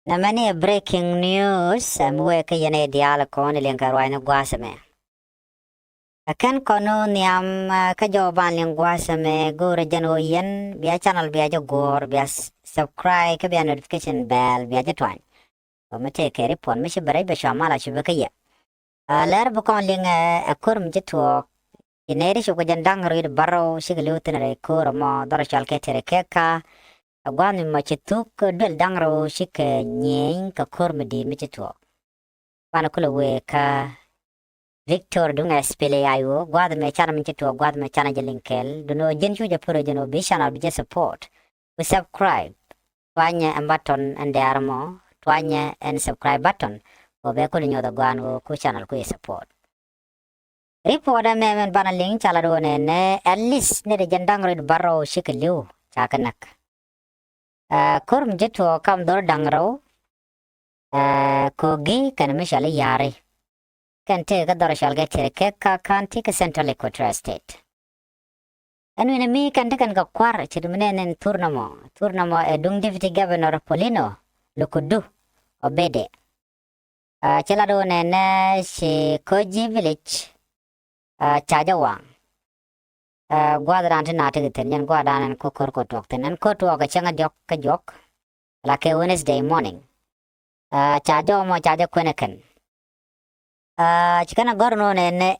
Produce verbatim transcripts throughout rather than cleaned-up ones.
Nɛmɛ ni ɛ breaking news, ɛm wee kä yɛn ɛ diaal kɔn liŋ kɛ ruacni gua̱a̱th ɛmɛ. Ɛ kɛn kɔn ni nhiam, ɛ, kä jɔw ban liŋ gua̱a̱th ɛmɛ go̱o̱rɛ jɛn ɣöö yɛn bia channel bia jɛ guɔ̱ɔ̱r, bia s-, subscribe, kä bia notification bell bia jɛ tuany. Ɣöö mi tëë kɛ report mi ci bɛ rɛc bɛ cua mal a ci bɛ kä yɛ. Ɛ, lɛr bi kɔn liŋ, ɛ, ɛ ko̱r mi ci tuɔɔk. Ci nɛy ti ci kɛ jɛn da̱ŋ rɛw wi̱cdɛ bärɔw cikɛ li̱w thi̱n rɛy ko̱r ɛmɔ dhɔr cɔal kɛ Tɛrɛ Kɛka. Ɛ gua̱a̱th mi mɔ ci thuk duel da̱ŋ rɛw cikɛ nyieny kɛ ko̱r mi di̱i̱t mi ci tuɔɔk. Banɛ kulɛ wëë kä Victor duŋ ɛ S P L A I O, gua̱a̱th mɛ canɛ mi ci tuɔɔk, gua̱a̱th mɛ canɛ jɛ liŋ kɛɛl. Duŋ ɣöö ji̱n cu jɛ pär ɣöö ji̱n ɣöö bi channel bi jɛ support. Ku subscribe. Tuanyɛ ɛn button ɛn dɛ̈ɛ̈r ɛmɔ, tuanyɛ ɛn subscribe button. Ɣöö bɛ kulɛ nyuɔth ɛ gua̱a̱n ɣöö ku channel ku jɛ support. Report ɛmɛ min banɛ liŋ ca lat ɣöö nɛnɛ at least nɛy ti jɛn da̱ŋ rɛw wi̱cdɛ bärɔw cikɛ li̱w ca kɛ näk. Ɛ, ko̱r mi ci tuɔɔk kam dhɔr da̱ŋ rɛw, ɛ, Kogi kɛnɛ mi cɔal i̱ Yari. Kɛn tëë kä dhɔr cɔal kɛ Tɛrɛ Kɛka County kä Central Equatoria State. Ɛn wi̱nɛ mi kɛn ti kɛn kɛ kua̱r ci ri mi nɛn ɛn thur nɔmɔ. Thur nɔmɔ ɛ duŋ Deputy Governor Paulino Lokodo Obede. Ɛ, ci lat ɣöö nɛnɛ ci Kogi Village, ɛ, ca jɛ waŋ. Ɛ, gua̱a̱th dan ti na ti kɛ thi̱n, yɛn gua̱a̱th dan ɛn ko̱r ko̱r kɛ tuɔɔk thi̱n. Ɛn ko̱r tuɔɔk kɛ cäŋ a diɔ̱k kä juɔk. La kɛ Wednesday morning. Ɛ, ca jɔw mɔ ca jɛ kuɛn ɛ kɛn. Ɛ, ci kɛn a gɔ̱r nɔ nɛnɛ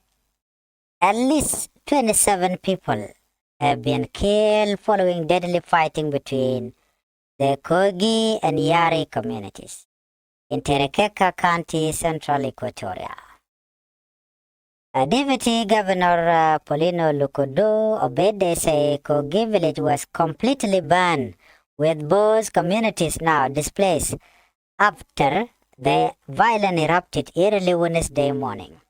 at least twenty-seven people have been killed following deadly fighting between the Kogi and Yari communities in Tɛrɛ Kɛka County, Central Equatoria. Uh, Deputy Governor, uh, Paulino Lokodo Obede say Kogi village was completely burned, with both communities now displaced after the violence erupted early Wednesday morning.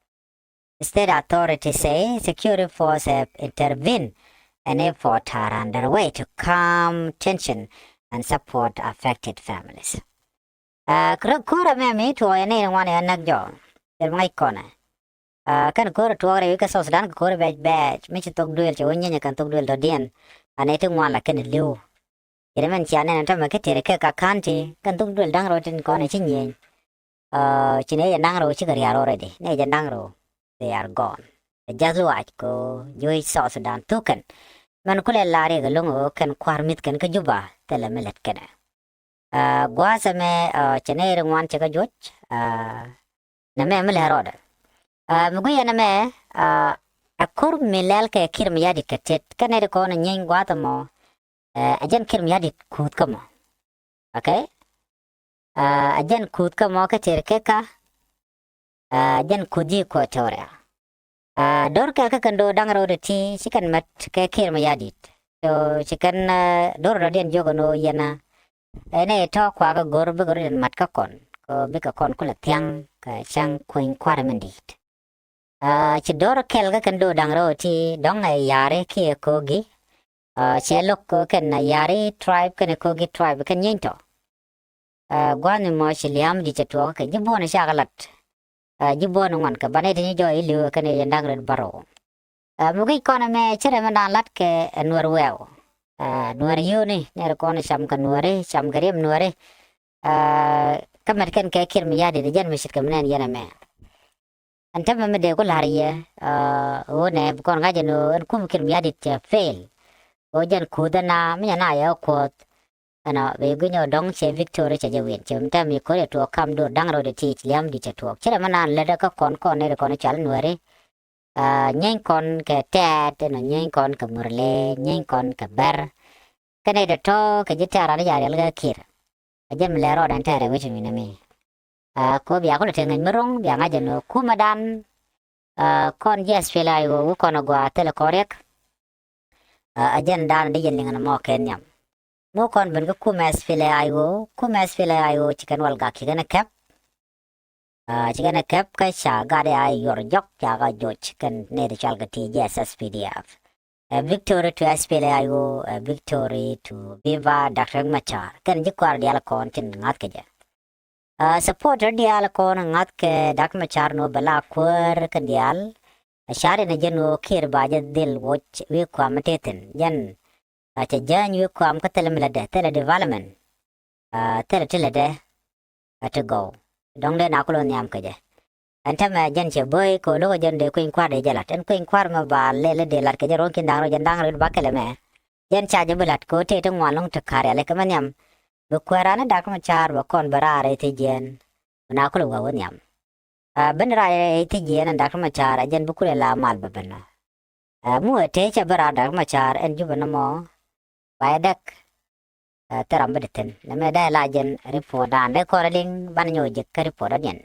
State authorities say security forces have intervened and efforts are underway to calm tension and support affected families. Ɛ, kɛ rɔ ko̱r ɛmɛ mi tuɔɔk yɛ nɛy ti ŋuan yɛ näk jɔw. Cɛ ŋa̱c kɔnɛ. Ɛ, kɛn ko̱r tuɔɔk rɛy wi̱c kä South Sudan kɛ ko̱r bɛc bɛc. Mi ci thok duëël cɛ wä nyieny kɛn thok duëël tɔ̱diɛn. Anɛ ti ŋuan la kɛn li̱w. Yɛn mɛn cia nɛn ɛn tämɛ kä Tɛrɛ Kɛka County kɛn thok duëël da̱ŋ rɛw tin kɔn ɛ ci nyieny. Ɛ, ci nɛy jɛ da̱ŋ rɛw cikɛ ria̱r already. Nɛy jɛ da̱ŋ rɛw, they are gone. Ɛ just like kɛ ji̱ wec South Sudan thuk kɛn. Mɛn kulɛ lar yɛ kɛ lo̱ŋ ɣöö kɛn kua̱r mi̱th kɛn kä Juba thilɛ mi lät kɛnɛ. Ɛ, gua̱a̱th ɛmɛ, ɛ, cɛ nɛy ri ŋuan cɛ kɛ juɔc, ɛ, nɛmɛ mi lɛ rɔɔdɛ. Ɛ, mi guic ɛn ɛmɛ, ɛ, ɛ ko̱r mi lɛl kɛ Kiir Mayardit kɛ tet. Kɛn nɛy ri kɔn ɛ nyieny gua̱a̱th ɛmɔ, ɛ, ɛ jɛn Kiir Mayardit kuuth kä mɔ. Okay? Ɛ, ɛ jɛn kuuth kä mɔ kä Tɛrɛ Kɛka, ɛ, jɛn kuth ji̱ Equatoria. Ɛ, do̱r kɛl kä kɛn do̱r da̱ŋ rɛw ti ti ci kɛn mät kɛ Kiir Mayardit. So ci kɛn, ɛ, do̱r dɔ̱diɛn jiök ɛn ɣöö yɛn a, ɛ, nɛy tɔ̱ kuakä go̱r bikɛ rɔ̱diɛn mat kä kɔn. Kɛ bikɛ kɔn kulɛ thia̱ŋ kɛ cäŋ kueny kua̱r min di̱i̱t. Ɛ, ci do̱r kɛl kä kɛn do̱r da̱ŋ rɛw ti dɔ̱ŋ ɛ Yari kiɛ Kogi. Ɛ, cɛ lo̱k kɛn Yari tribe kɛnɛ Kogi tribe kɛn nyieny tɔ. Ɛ, gua̱n ni mɔ ci liam di cɛ tuɔɔk kɛ ji̱ buɔ̱n cakɛ lat. Ɛ, ji̱ buɔ̱n ŋuan kɛ banɛ ti ni jɔɔc i̱ li̱w kɛn i̱ da̱ŋ rɛw bärɔw. Ɛ, mi guic kɔn ɛmɛ ci rɛmɛ dan lat kɛ ɛ Nuɛr wɛɛw. Ɛ, Nuɛr yio̱o̱ni nɛr kɔn cam kɛ Nuɛri, cam kɛ riɛm Nuɛri. Ɛ, kä mɛt kɛn kɛ Kiir Mayardit jɛn mi ce̱tkɛ mi nɛn yɛn ɛmɛ. Ɛn tämɛ mi dee ku la̱r yɛ, ɛ, ɣöö nɛ bi kɔn ŋa̱c ɛn ɣöö ɛn kum Kiir Mayardit cɛ fail. Ɣöö jɛn kuuth ɛn na mi nyɛ na yɛ kuɔth. Ɛnɔ bɛ gui̱ny ɔ dɔ̱ŋ cɛ Victoria cɛ jɛ win cɛ mi tɛm mi ko̱r yɛ tuɔɔk kam do̱r da̱ŋ rɛw ti ti liam di cɛ tuɔɔk. Ci rɛ mi naan lätdä kä kɔn kɔn nɛy ti kɔn i̱ cɔal i̱ Nuɛri. Ɛ, nyieny kɔn kɛ Tɛt, ɛnɔ nyieny kɔn kɛ Murle, nyieny kɔn kɛ Bɛr. Kɛn nɛy ti tɔ̱ kɛ ji̱ tɛ̈r raan i̱ ca riɛl kɛ Kiir. Ɛ jɛn mi lɛ rɔɔdɛ ɛn tɛ̈r ɛ wi̱c mi nɛ mi. Ɛ, ko bia kulɛ te ŋäc mi ro̱ŋ bia ŋa̱c ɛn ɣöö kumɛ dan. Ɛ, kɔn ji̱ S P L A I O ɣöö wi̱i̱ kɔn ɛ gɔaa thilɛ kɔn riɛk. Ɛ, ɛ jɛn dan di jɛn liŋ ɛn mɔ kɛ nhiam. Mi kɔn ben kä kumɛ S P L A I O, kumɛ S P L A I O ci kɛn wal gak ci kɛn ɛ kɛp. Ɛ, ci kɛn ɛ kɛp kä ca gat ɛ a yuɔr jɔk ca gat joc kɛn nɛy ti cɔal kɛ ti ji̱ S S P D F. Ɛ, victory to S P L A I O, ɛ, victory to Viva Doctor Riek Machar. Kɛn ji̱ kua̱r diaal kɔn tin ŋa̱th kɛ jɛ. Ɛ, supporter diaal kɔn ŋa̱th kɛ Doctor Machar nɔ bɛ la kuäär kɛn diaal. Ɛ, car in ɛ jɛn ɣöö Kiir ba jɛ dhil woc wi̱i̱ kuam mi te thi̱n. Jɛn, ɛ, cɛ jäny wi̱i̱ kuam kä thilɛ mi lätdɛ, thilɛ development. Ɛ, thilɛ ti lätdɛ. ɛ ti gɔw. Dɔ̱ŋ dee na kulɛ nhiam kɛ jɛ. Ɛn täämɛ jɛn cɛ böi kɛ lo̱k jɛn dee kueny kua̱r dee jɛ la̱t. Ɛn kueny kua̱r mɛ ba lɛl dee la̱t kɛ jɛ ruɔ̱n ki̱n da̱ŋ rɛw jiɛn da̱ŋ rɛw ba kɛlɛ mɛ. Jɛn ca jɛ bi la̱t kɛ ɣöö tëë ti ŋuan lɔ̱ŋ ti ka̱r rialikä mɛ nhiam. Bi kuäär raan ni Dak Macar bɛ kɔn bɛ raar rɛy thiec jiɛn. Bi na kulɛ wä wä nhiam. Ɛ, ben raar rɛy thiec jiɛn ɛn Dak Macar ɛ jɛn bi kulɛ la mal bɛ ben. Ɛ, muɔ tëë cɛ ben raar Dak Macar ɛn Jubɛ nɔmɔ. Ba yɛ däk. Ɛ, thil ram bä di thi̱n. Nɛmɛ dee la jɛn report dan dee kɔn liŋ banɛ nyɔk jek kä report dan yɛn.